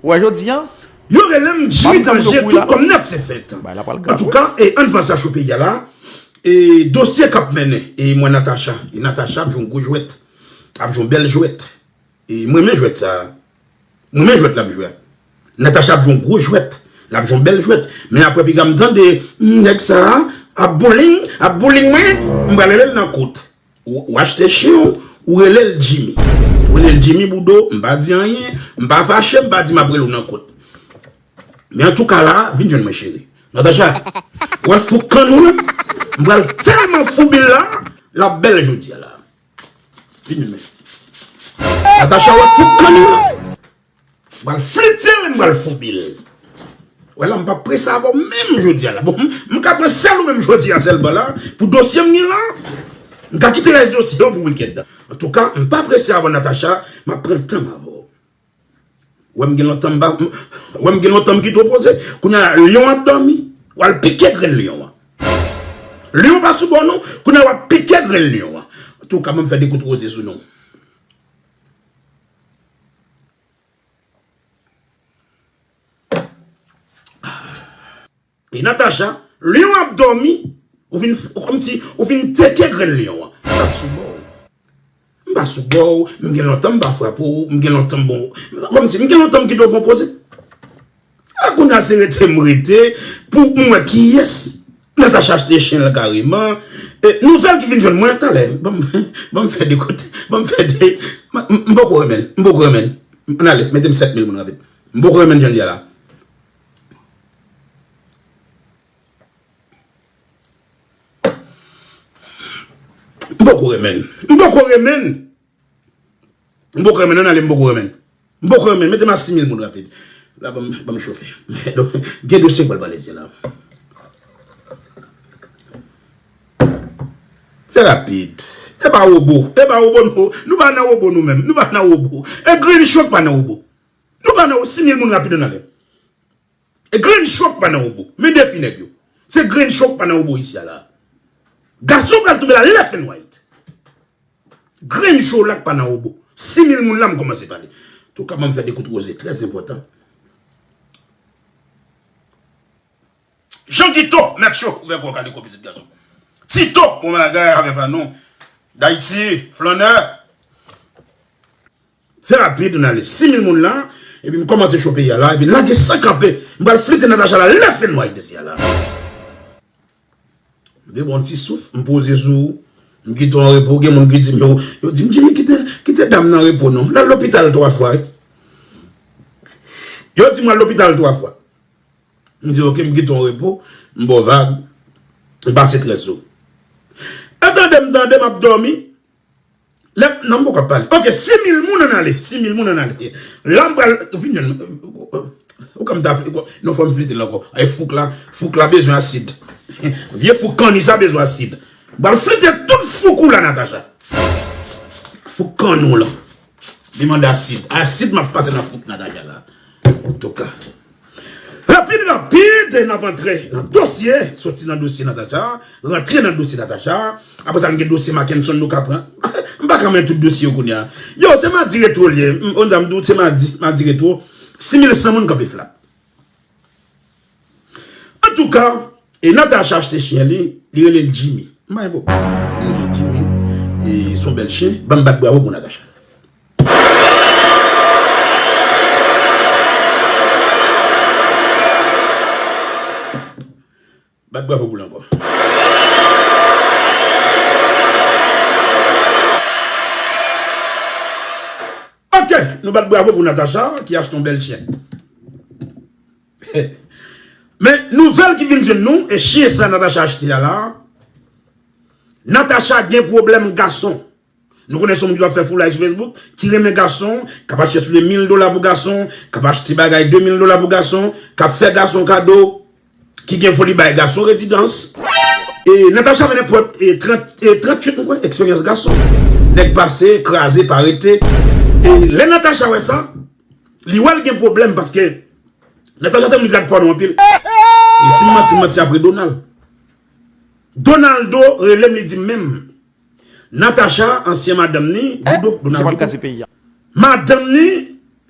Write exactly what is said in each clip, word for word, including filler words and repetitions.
Ou wè jodi a? Yo rele m Jimmy Danje, tout kòm nèt se fèt. Antouka, e, ann fè sa cho peyi a la. E dosye k ap mennen, e mwen Natacha, e Natacha ap jwe yon gwo jwèt, ap jwe yon bèl jwèt. E mwen renmen jwèt sa. Mwen renmen jwèt l ap jwe a. Natacha ap jwe yon gwo jwèt, l ap jwe yon bèl jwèt. Men apre piga m tande, "Hmm, nèg sa ap bouling, ap bouling mwen, m pral rele l nan kout." Ou, ou achte chen w, ou rele l Jimmy. Ou rele l Jimmy Boudo, m pa di anyen, m pa fache, m pa di m ap rele w nan kout. Men antouka la, vin jwenn mwen cheri. Natacha, wè fouk kann ou la, m pral tèlman foubi l la, l ap bèl jodi a la. Vin jwenn mwen. Natacha, wè fouk kann ou la. M pral flite l, m pral foubi l. Wè la, m pa prese avè w menm jodi a la. Bon, m, m ka pran sèl ou menm jodi a sèlman la, pou dosye m gen la, m ka kite rès dosye yo pou wikèn nan. Antouka, m pa prese avè w, Natacha, m ap pran tan m avè w. Wè m gen lontan m pa, m, wè m gen lontan m kite w poze. Kounye a la, lyon ap dòmi, w al pike grenn lyon an. Lyon pa sou bò w non, kounye a w ap pike grenn lyon an. Antouka, ban m fè de kout woze sou non. E Natacha, lyon ap dòmi, ou vin, kòmsi, ou vin teke grenn lyon an. M pa sou bò w. M pa sou bò w, m gen lontan m pa frape w, m gen lontan m bon. Kòmsi, m gen lontan m kite w fè yon poze. A, kounye a se rete m rete, pou m wè kiyès Natacha achte chen l kareman. E, nouvèl ki vin jwenn mwen talè. Ban m, ban m fè de kote, ban m fè de, m, m, m poko renmen l, m poko renmen l. Ann ale, mete m sèt mil moun rapid. M poko renmen l jan l ye a la. M poko renmen l. M poko renmen l. M poko renmen l, ann ale, m poko renmen l. M poko renmen l, mete m a sis mil moun rapid. La, ban m, ban m chofe. Gen dosye k pral pale di la. Fè rapid. E pa wobo, e pa wobo, nou, nou pa nan wobo nou menm, nou pa nan wobo. E grenn cho k pa nan wobo. Nou pa nan sis mil moun rapid, ann ale. E grenn cho k pa nan wobo. Men defi nèg yo. Se grenn cho k pa nan wobo isi a la. Gason pral tonbe la left and right. Grenn cho la k pa nan wobo. Sis mil moun la m kòmanse pale. Antouka, ban m fè de kout woze trè enpòtan. Jean Guito, mèt cho, ouvè kò w, Kaliko pitit gason. Tito, bon bagay, avè pa non. Dayiti, flannè. Fè rapid, ann ale. Sis mil moun la, epi m kòmanse cho peyi a la, epi lage san kanpe. M pral flite Natacha la, left and right isi a la. M te pran yon ti souf, m poze sou ou, m kite w an repo, gen moun ki di m, yo, yo di m, Jimmy, kite, kite dam nan repo non. L al lopital twa fwa, wi. Yo di m al lopital twa fwa. M di, "Ok, m kite w an repo, m ba w vag, m pase trè sou." E tande m, tande m ap dòmi. Lè, non, m poko ap pale. Ok, sis mil moun ann ale. Sis mil moun ann ale. La, m pral, vin jwenn mwen. Ou konn m ta fli-, non, fò m flite l ankò. Ay, fouk la, fouk la bezwen asid. Vye fouk kanni sa bezwen asid. M pral flite tout fouk ou la, Natacha. Fouk kanni w la. Li mande asid. Asid m ap pase nan fouk Natacha la. Antouka. Rapid, rapid, n ap antre nan dosye, soti nan dosye Natacha, rantre nan dosye Natacha. Apre sa, n gen dosye Mackenson nou ka pran. M pa ka mennen tout dosye yo kounye a. Yo, se madi retwo l ye. M, on dam di w, se madi, madi retwo. Sis mil san moun kanpe flat. Antouka, e Natacha achte chen li, li rele l Jimmy. M pa gen pwoblèm. Li rele l Jimmy. E se yon bèl chen. Ban m bat bravo pou Natacha. Bat bravo pou l ankò. Ok, nou bat bravo pou Natacha ki achte yon bèl chen. Men nouvèl ki vin jwenn nou, e chen sa Natacha achte a la, Natacha gen pwoblèm gason. Nou konnen se yon moun ki t ap fè foulay sou Facebook, ki renmen gason, k ap achte soulye mil dola pou gason, k ap achte bagay de mil dola pou gason, k ap fè gason kado, ki gen foli bay gason rezidans. E Natacha mennen pwòp, e, trant, e, tranntuit, mwen kwè, eksperyans gason. Nèg pase, kraze, pa rete. E lè Natacha wè sa, li wè l gen pwoblèm paske Natacha se moun ki rad pòno anpil. E si m manti, m manti apre Donald. Donaldo rele m, li di m menm. Natacha, ansyen madanm ni, Boudo, Donald Boudo. Madanm ni,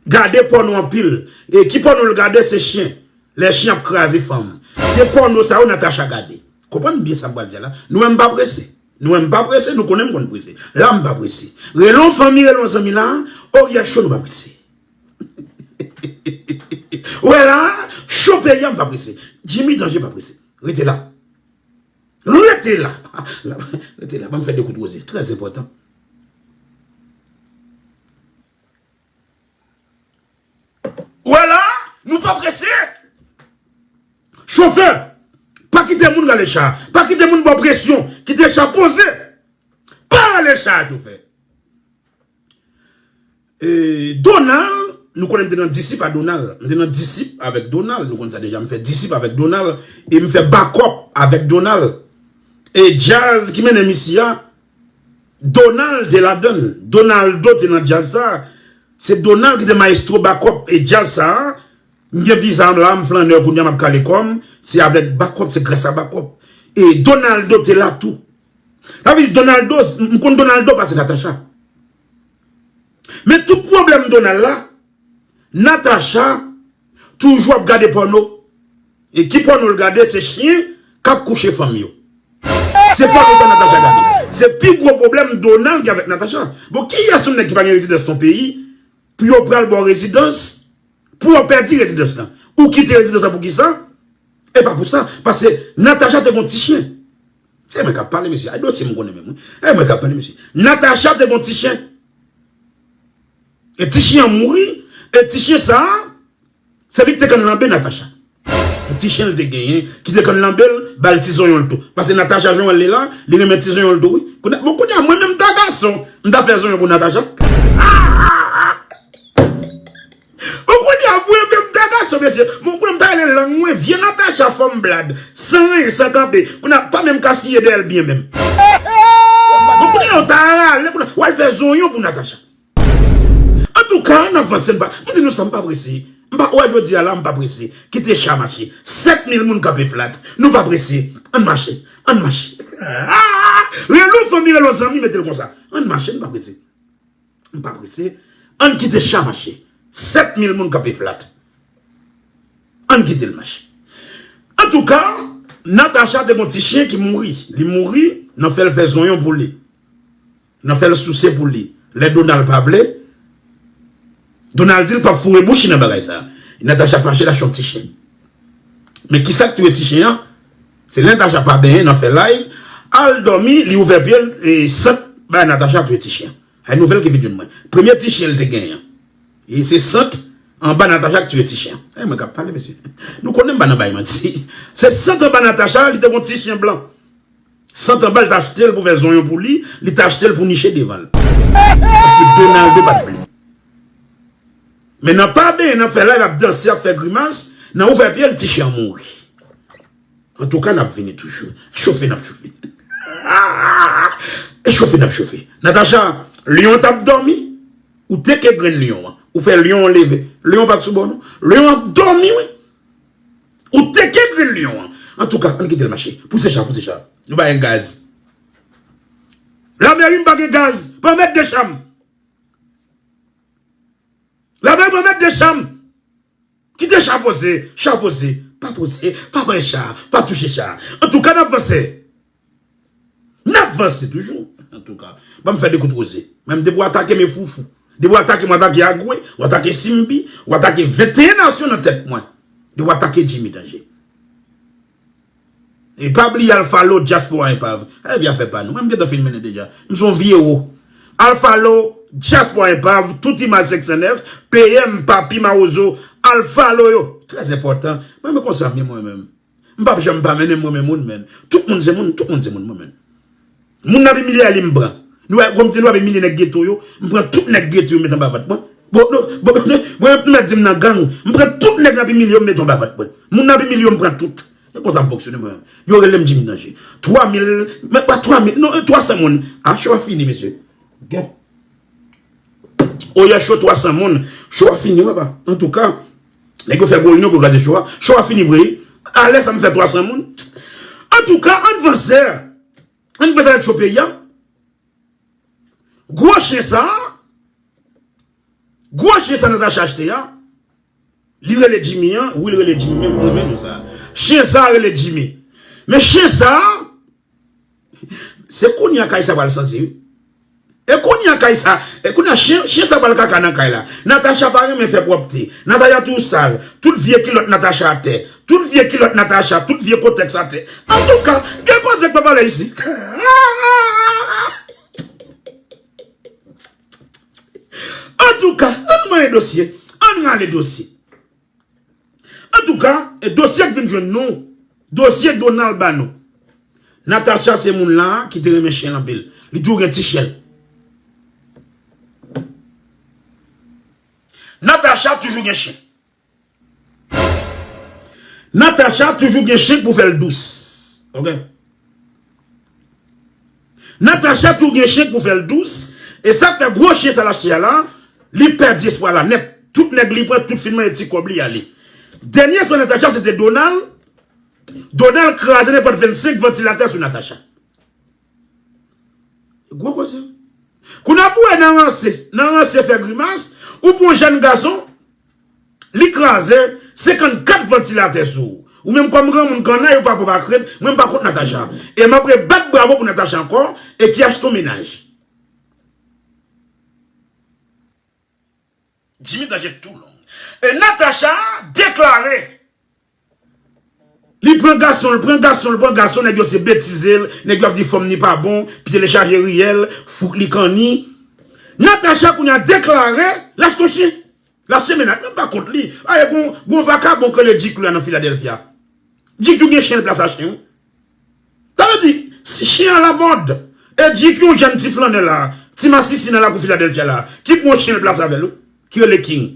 gade pòno anpil. E ki pòno l gade? Se chen. Lè chen ap kraze fanm. Se pòno sa yo Natacha gade. Konprann byen sa m pral di a la. Nou menm pa prese. Nou menm pa prese, nou konnen m konn prese. La m pa prese. Rele yon fanmi, rele yon zanmi la. Oryè cho, nou pa prese. Wè la, cho peyi a, m pa prese. Jimmy Danje pa prese. Rete la. Rete la. Rete la. Ban m fè de kout woze. Trè enpòtan. Wè la, nou pa prese. Chofè, pa kite moun rale cha. Pa kite moun ba w presyon. Kite cha poze. Pa rale cha, chofè. E, Donald, nou konnen m te nan disip a Donald. M te nan disip avèk Donald. Nou konn sa deja. M fè disip avèk Donald. E m fè bakòp avèk Donald. E djaz ki mennen m isi a, Donald te ladann. Donaldo te nan djaz sa. Se Donald ki te mayestwo bakòp e djaz sa. M gen viza m la, m flannè kounye a, m ap kale kò m. Se avèk bakòp, se gras a bakòp. E Donaldo te la tou. Sa vle di Donaldo, m konn Donaldo pase Natacha. Men tout pwoblèm Donald la, Natacha toujou ap gade pòno. E ki pòno l gade? Se chen k ap kouche fanm yo. Se pòno sa Natacha gade. Se pi gwo pwoblèm Donald gen avèk Natacha. Bon, kiyès yon nèg ki pa gen rezidans nan peyi pou yo pral ba w rezidans, pou w pèdi rezidans lan? Ou kite rezidans lan pou kisa? E pa pou sa, paske Natacha te gon ti chen. Se mwen k ap pale, mesye. Ay, dosye m konnen menm, wi. E mwen k ap pale, mesye. Natacha te gon ti chen. E ti chen an mouri. E ti chen sa a, se li ki te konn lanbe Natacha. Yon ti chen l te genyen, ki te konn lanbe l, ba l ti zonyon l tou. Paske Natacha, jan w wè l la, li renmen ti zonyon l tou, wi. Kounye, bon, kounye a, mwen menm ta gason, m ta fè zonyon pou Natacha. Bon, kounye a, mwen menm ta gason, mesye. Bon, kounye a, m ta rele lang mwen, vye Natacha, fanm blad, san ranyen, san kanpe. Kounye a, pa menm ka siye dèyè l byen menm. Bon, kounye a, w ta rale, kounye a, w al fè zonyon pou Natacha. Antouka, n ap vanse, m pa, m di nou sa, m pa prese. M pa, wè, jodi a la, m pa prese. Kite cha mache. Sèt mil moun kanpe flat. Nou pa prese. Ann mache. Ann mache. Rele yon fanmi, rele yon zanmi, mete l konsa. Ann mache, m pa prese. M pa prese. Ann kite cha mache. Sèt mil moun kanpe flat. Ann kite l mache. Antouka, Natacha te gon ti chen ki mouri. Li mouri, nan fè l fè zonyon pou li. Nan fè l souse pou li. Lè Donald pa vle, Donald di l p ap foure bouch li nan bagay sa. Natacha fache, l achte yon ti chen. Men kisa k touye ti chen an? Se lè Natacha pa benyen, nan fè live, al dòmi, li ouvè pye l, e sant bay Natacha touye ti chen an. Ay, nouvèl ki vin jwenn mwen. Premye ti chen l te genyen an. E se sant anba Natacha k touye ti chen an. Ay, mwen k ap pale, mesye. Nou konnen m pa nan bay manti. Se sant anba Natacha, li te gon ti chen blan. Sant anba, li t achte l pou fè zonyon pou li, li t achte l pou niche devan l. Paske Donaldo pa t vle. Men nan pa benyen, nan fè live, ap danse, ap fè grimas, nan ouvè pye l, ti chen an mouri. Antouka, n ap vini toujou. Chofe, n ap chofe. E chofe, n ap chofe. Natacha, lyon t ap dòmi. Ou teke grenn lyon an. Ou fè lyon an leve. Lyon an pa t sou bò, non. Lyon an ap dòmi, wi. Ou teke grenn lyon an. Antouka, ann kite l mache. Pouse cha, pouse cha. Nou bay gaz. Lameri, m pa gen gaz. Pran mèt de chanm. Lameri, pran mèt de chanm. Kite cha poze, cha poze, pa poze, pa pran cha, pa touche cha. Antouka, n ap vanse. N ap vanse toujou. Antouka, ban m fè de kout woze. Menm depi w atake m e foufou. Depi w atake m, w atake Agwe, w atake Simbi, w atake venteyen nasyon nan tèt mwen. Depi w atake Jimmy Danje. E pa bliye Alpha Law, Dyaspora Enpav. E vye afè pa nou. Mwen, m gentan fin mennen deja. M se yon vye wo. Alpha Law, Dyaspora Enpav, tout imaj senk san nèf, P M, Papi, Mawozo, Alpha Law yo. Trè enpòtan. Mwen, men konsa m ye mwen menm. M p ap janm pa mennen mwen men moun, men. Tout moun se moun, tout moun se moun, mwen menm. Moun n ap imilye a li m pran. Nou wè, kòm di nou ap imilye nèg geto yo, m pran tout nèg geto yo met anba vant mwen. Bon, non, bon, bon, bon, mwen mèt di m nan gang. M pran tout nèg n ap imilye yo, m met anba vant mwen. Moun n ap imilye yo, m pran tout. Se konsa m fonksyone mwen. Yo rele m Jimmy Danje. Twa mil, men pa twa mil, non, twa san moun. A, show a fini, mesye. Gèt. Oye, show twa san moun. Show a fini, wè pa. Antouka, nèg yo fè gwo reyinyon pou kraze show a. Show a fini vre. Alè sa m fè twa san moun. Antouka, ann vanse. Ann vanse avèk show peyi a. Gwo chen sa a, Gwo chen sa Natacha achte a, li rele Jimmy an, wi, li rele Jimmy, menm mwen menm sa. Chen sa rele Jimmy. Men chen sa, se kounye a kay sa pral santi, wi. E kounye a kay sa, e kounye a chen, chen sa pral kaka nan kay la. Natacha pa renmen fè pwòpte. Natacha tou sal. Tout vye kilòt Natacha atè. Tout vye kilòt Natacha, tout vye kotèks atè. Antouka, gen koze k pa pale isit. Antouka, ann manyen dosye. Ann rale dosye. Antouka, e dosye k vin jwenn nou, dosye Donald ba nou. Natacha se moun la ki te renmen chen l anpil. Li toujou gen ti chen l. Natacha toujou gen chen. Natacha toujou gen chen pou fè l dous. Ok? Natacha toujou gen chen pou fè l dous. E sa k fè gwo chen sa l achte a la, li pèdi espwa la nèt. Tout nèg li pran, tout fi l manyen ti kòb li ale. Dènye espwa Natacha se te Donald. Donald kraze nenpòt vennsenk vantilatè sou Natacha. Gwo koze. Kounye a pou wè nan ranse, nan ranse fè grimas, ou pran yon jèn gason, li kraze senkannkat vantilatè sou ou. Ou menm kòm granmoun kannay, ou pa pwòp ak rent, mwen m pa kont Natacha. E m ap rebat bravo pou Natacha ankò, e ki achte yon mennaj. Jimmy Danje tou long. E Natacha deklare. Li pran gason, li pran gason, li pran gason, nèg yo se betize l, nèg yo ap di fanm ni pa bon, pi telechaje riyèl, fouk li kanni. Natacha kounye a deklare, l achte yon chen. L achte mennaj, menm pa kont li. Aye, gon, gon vakabon k rele G Q la nan Filadèlfya. G Q gen chen l plas a chen, wi. Sa vle di, si chen an la mòd, e G Q yon jèn ti flannè la, ti masisi nan lakou Filadèlfya la, ki pran yon chen l plas avè l, wi, ki rele King.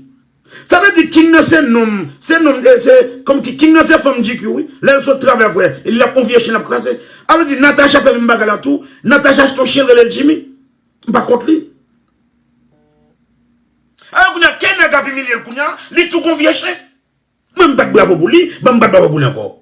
Sa vle di King nan se nonm, se nonm, e se, kòm ki King nan se fanm G Q, wi. Lè l sot travay vre, e li ap konvye chen l ap kraze. A vle di Natacha fè menm bagay la tou, Natacha achte yon chen l rele l Jimmy. M pa kont li. Alò kounye a, ke nèg ap imilye l kounye a, li tou gon vye chen. Mwen m bat bravo pou li, ban m bat bravo pou li ankò.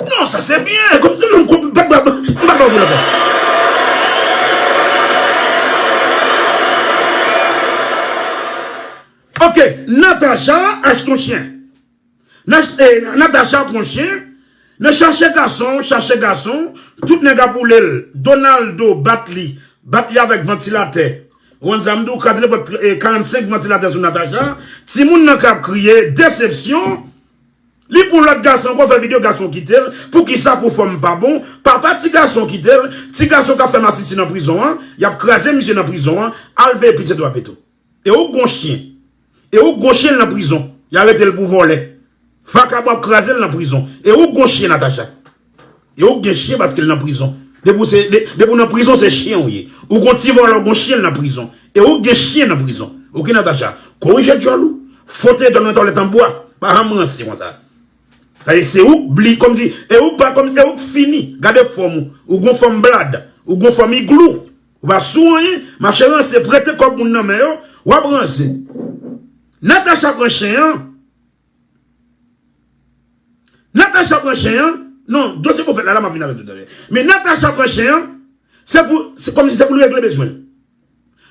Non, sa se byen. Kòm tou moun koup, bat, bat, bat, bat, bat, bat. Ok, Natacha achte yon chen. Nach-, eh, Natacha pran chen. Nan chache gason, chache gason, tout nèg ap woule l. Donaldo bat li, bat li avèk vantilatè. Ou konn sa m di w, kraze nenpòt, eh, karannsenk vantilatè sou Natacha. Timoun nan k ap kriye, desepsyon. Li pran lòt gason ankò, fè videyo, gason kite l. Poukisa? Pou fanm pa bon. Papa ti gason kite l. Ti gason k ap fè masisi nan prizon an. Y ap kraze misye nan prizon an. Al veye pitit ou a Petro. E ou gon chen. E ou gon chen l nan prizon. Y arete l pou vòlè. Vakabon ap kraze l nan prizon. E ou gon chen, Natacha. E ou gen chen paske l nan prizon. Depi w se, de-, depi w nan prizon, se chen ou ye. Ou gon ti vòlè, ou gon chen nan prizon. E ou gen chen nan prizon. Oke, Natacha, korije djòl ou. Fote djòl nan tòlèt an bwa. Pa janm ranse konsa. Sa e se ou k bli, kòmsi, e ou k pa, kòm, e ou k fini. Gade fòm ou. Ou gon fòm blad. Ou gon fòm iglou. Ou pa sou anyen. Mache ranse, prete kòb moun nan men yo. W ap ranse. Natacha pran chen an. Natacha pran chen an. Non, dosye pwofèt la, la m ap vin avè l toutalè. Men Natacha pran chen an, se pou, se kòmsi se pou l regle bezwen l.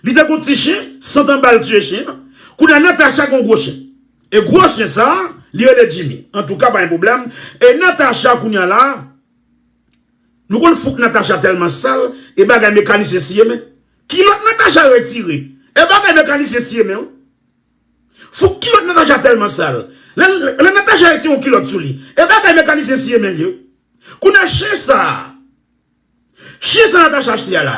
Li te gon ti chen, santan bal tiye chen an. Kounye a Natacha gon gwo chen. E gwo chen sa, li rele Jimmy. Antouka, pa gen pwoblèm. E Natacha kounye a la, nou konn fouk Natacha tèlman sal, e bagay mekanisyen siye men. Kilòt Natacha retire. E bagay mekanisyen siye men, wi. Fouk kilòt Natacha tèlman sal. Lè, lè Natacha retire yon kilòt sou li, e bagay mekanisyen siye men l ye. Kounye a chen sa, chen sa Natacha achte a la,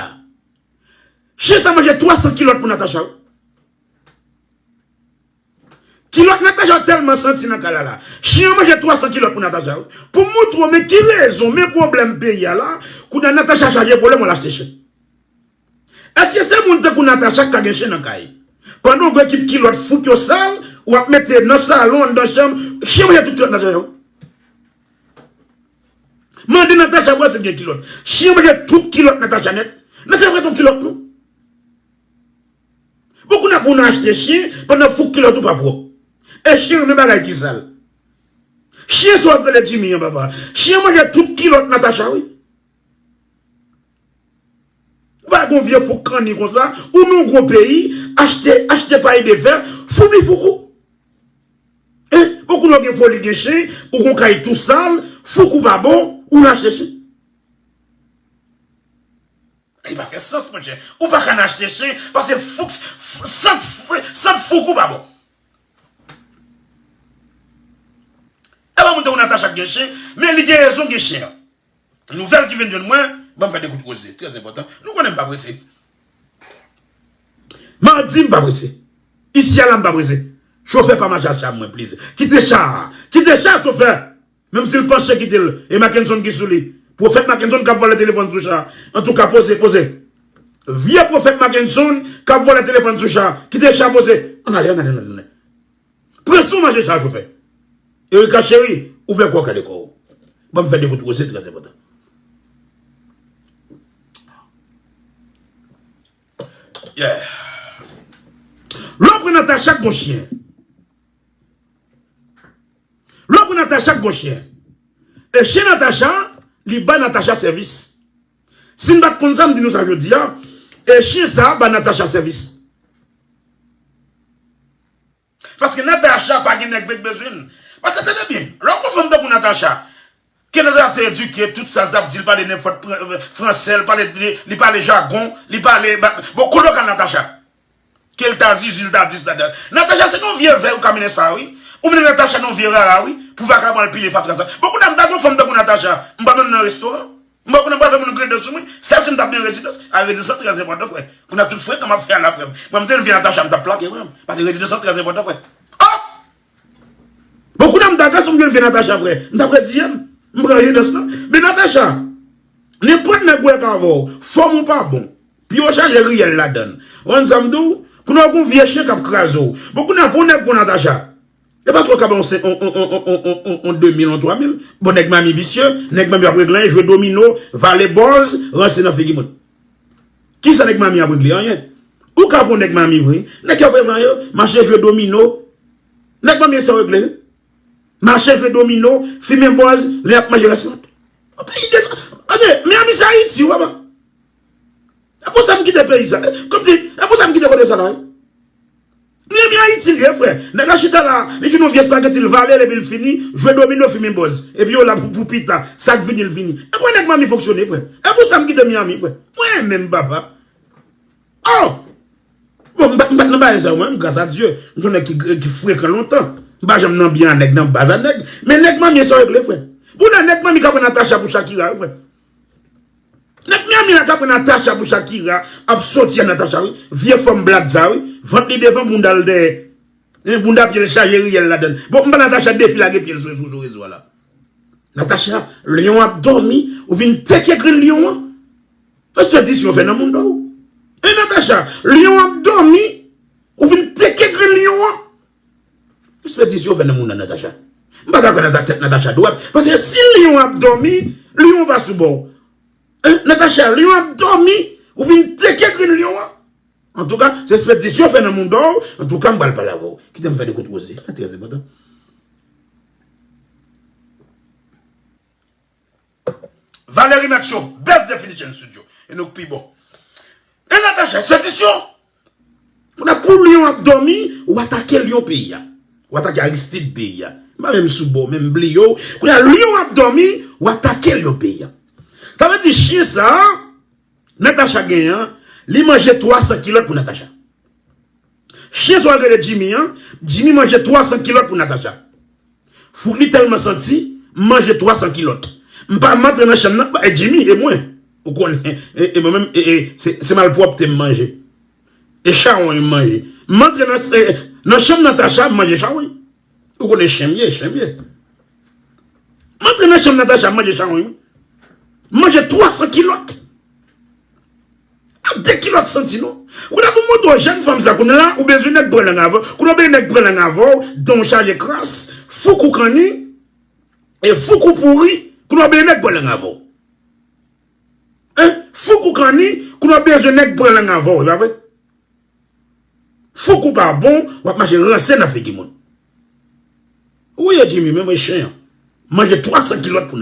chen sa manje twa san kilòt pou Natacha, wi. Kilòt Natacha tèlman santi nan kay la la. Chen an manje twa san kilòt pou Natacha, wi. Pou m moutre w, men ki rezon, men pwoblèm peyi a la, kounye a Natacha chaje pwoblèm, w al achte chen. Èske se moun tankou Natacha k ka gen chen nan kay? Pandan w gen ekip kilòt fouk yo sal, w ap mete nan salon, anndan chanm, chen manje tout kilòt Natacha yo. Mande Natacha pou wè si l gen kilòt. Chen manje tout kilòt Natacha nèt. Natacha pa t yon kilòt non. Bon, kounye a pou nou achte chen, pandan fouk kilòt ou pa pwòp. E chen renmen bagay ki sal. Chen sa w ap rele Jimmy an, papa. Chen an manje tout kilòt Natacha, wi. Ou pa gon vye fouk kanni konsa, ou nan yon gwo peyi, achte, achte pay de fè, foumi fouk ou. E, bon, kounye w gen foli, gen chen, ou gon kay tou sal, fouk ou pa bon, ou nan achte chen. Li pa fè sans, monchè. Ou pa ka nan achte chen, paske fouk, f-, sant, f-, sant fouk ou pa bon. E pa moun tankou Natacha k gen chen, men li gen rezon gen chen an. Nouvèl ki vin jwenn mwen, ban m fè de kout koze. Trè enpòtan. Nou konnen m pa prese. Madi m pa prese. Isi a la m pa prese. Chofè pa mache ak cha mwen, please. Kite cha a. Kite cha a, chofè. Menm si l panche, kite l. E Mackenson ki sou li. Pwofèt Mackenson k ap vòlè telefòn sou cha. Antouka, poze, poze. Vye pwofèt Mackenson k ap vòlè telefòn sou cha. Kite cha poze. Ann ale, ann ale, ann ale. Pran sou manje cha, chofè. Erika cheri, ouvè kò w, kale kò w. Ban m fè de kout koze, trè enpòtan. Yeah. Lè w pran Natacha k gon chen. Lè w pran Natacha k gon chen. E chen Natacha, li bay Natacha sèvis. Si n pa t konn sa, m di nou sa jodi a. E chen sa bay Natacha sèvis. Paske Natacha pa gen nèg vle k bezwen l. Paske tande byen, lè w gon fanm tankou Natacha, ke Natacha te edike, tout sa l t ap di, l pale nenpòt fran-, fransè, l pale, li, li pale jagon, li pale, ba, bon, kote w ka Natacha? Ke l ta zizi, l ta dis ladan. Natacha se nan vye vè ou ka mennen sa, wi. Ou mennen Natacha nan vye rara, wi. Pou vagabon al pile fatra sa. Bon, kounye a m ta gon fanm tankou Natacha, m pa menm nan restoran. M pa konnen pral fè moun gride sou mwen. Sèl si m t ap gen rezidans. A rezidans lan trè enpòtan, frè. Kounye a tout frekan m ap fè a la, frè m. Mwen, m te vin vye Natacha, m t ap plake, frè m. Paske rezidans lan trè enpòtan, frè. Oh! Bon, kounye a m ta gason, m vin vye Natacha, frè. M t ap reziye m. M pran rezidans lan. Men Natacha, nenpòt nèg wè k avè w, fòm ou pa bon. Pye w chaje riyèl ladan l. Ou konn sa m di w? Kounye a w gon vye chen k ap kraze w. Bon, kounye a pou w nèg pran Natacha. E paske w ka ban yon, yon, yon de mil, yon twa mil. Bon, nèg manmi visye, nèg manmi ap regle anyen, jwe domino, vale bòz, ranse nan figi moun. Kisa nèg manmi ap regle? Anyen. Ou ka pran nèg manmi vre. Nèg yo ap regle anyen, mache jwe domino. Nèg manmi se yo regle. Mache jwe domino, fimen bòz, lè y ap manje rès lòt. Yon peyi de sa. Tande, Miami se Ayiti, wi, papa. E pou sa m kite peyi sa. Kòmsi, e pou sa m kite kote sa la, wi. Miami Ayiti l ye, frè. Nèg la chita la, li jwenn yon vye espageti, l vale l epi l fini, jwe domino, fimen bòz. Epi yo la pou, pou pita, sa k vini, l vini. E kòman nèg manmi fonksyone, frè? E pou sa m kite Miami, frè. Mwen menm, papa. Oh! Bon, m pa, m pa t nan bagay sa yo, mwen, gras a Dye. M se yon nèg ki, ki frekan lontan. M pa janm nan byen a nèg, nan baz a nèg. Men nèg manmi sa yo regle, frè. Pou nèg manmi ka pran Natacha pou Shakira, wi, frè. Nèg Miami la ka pran Natacha pou Shakira, ap soti a Natacha, wi. Vye fòm blad sa, wi. Vant li devan, bounda l dèyè. Hein, bounda pye l chaje riyèl ladan l. Bon, m pa Natacha defi lage pye l sou, sou, sou rezo a la. Natacha, lyon ap dòmi, ou vin teke grenn lyon an. Espedisyon fè nan moun do w. E Natacha, lyon ap dòmi, ou vin teke grenn lyon an. Espedisyon fè nan moun nan, Natacha. M pa ka kwè nan tèt Natacha dwat. Paske si lyon ap dòmi, lyon pa sou bò w. Hein, Natacha, lyon ap dòmi, ou vin teke grenn lyon an. Antouka, se espedisyon fè nan moun do w. Antouka, m pral pale avè w. Kite m fè de kout koze. Sa trè enpòtan. Valerie Matcho, Best Definition Studio. E nou k pi bon. E Natacha, espedisyon! Kounye a pou lyon ap dòmi, ou atake lyon peyi a. Ou atake Aristide peyi a. M pa menm sou bò, menm bliye w. Kounye a lyon ap dòmi, ou atake lyon peyi a. Sa vle di chen sa a, Natacha genyen an, li manje twa san kilòt pou Natacha. Chen sa w rele Jimmy an, Jimmy manje twa san kilòt pou Natacha. Fouk li tèlman santi, m manje twa san kilòt. M pa, m antre nan chanm nan, e Jimmy, e mwen. Ou konnen, e, e mwen menm, e, e, se, se malpwòpte m manje. E chawony m manje. M antre nan, e, nan chanm Natacha, m manje chawony. Ou konnen chen m ye, chen m ye. M antre nan chanm Natacha, m manje chawony, wi. M manje twa san kilòt. Ap de kilòt santi, non. Kounye a pou montre w jèn fanm sa, kounye a la, ou bezwen nèg pran lang avè w. Kounye a w bezwen nèg pran lang avè w, dan w chaje kras, fouk ou kanni, e fouk ou pouri, kounye a w bezwen nèg pran lang avè w. Hein? Fouk ou kanni, kounye a w bezwen nèg pran lang avè w, e pa vre? Fouk ou pa bon, w ap mache ranse nan figi moun. Ou ye Jimmy, men mwen chen an. manje twa san kilòt pou n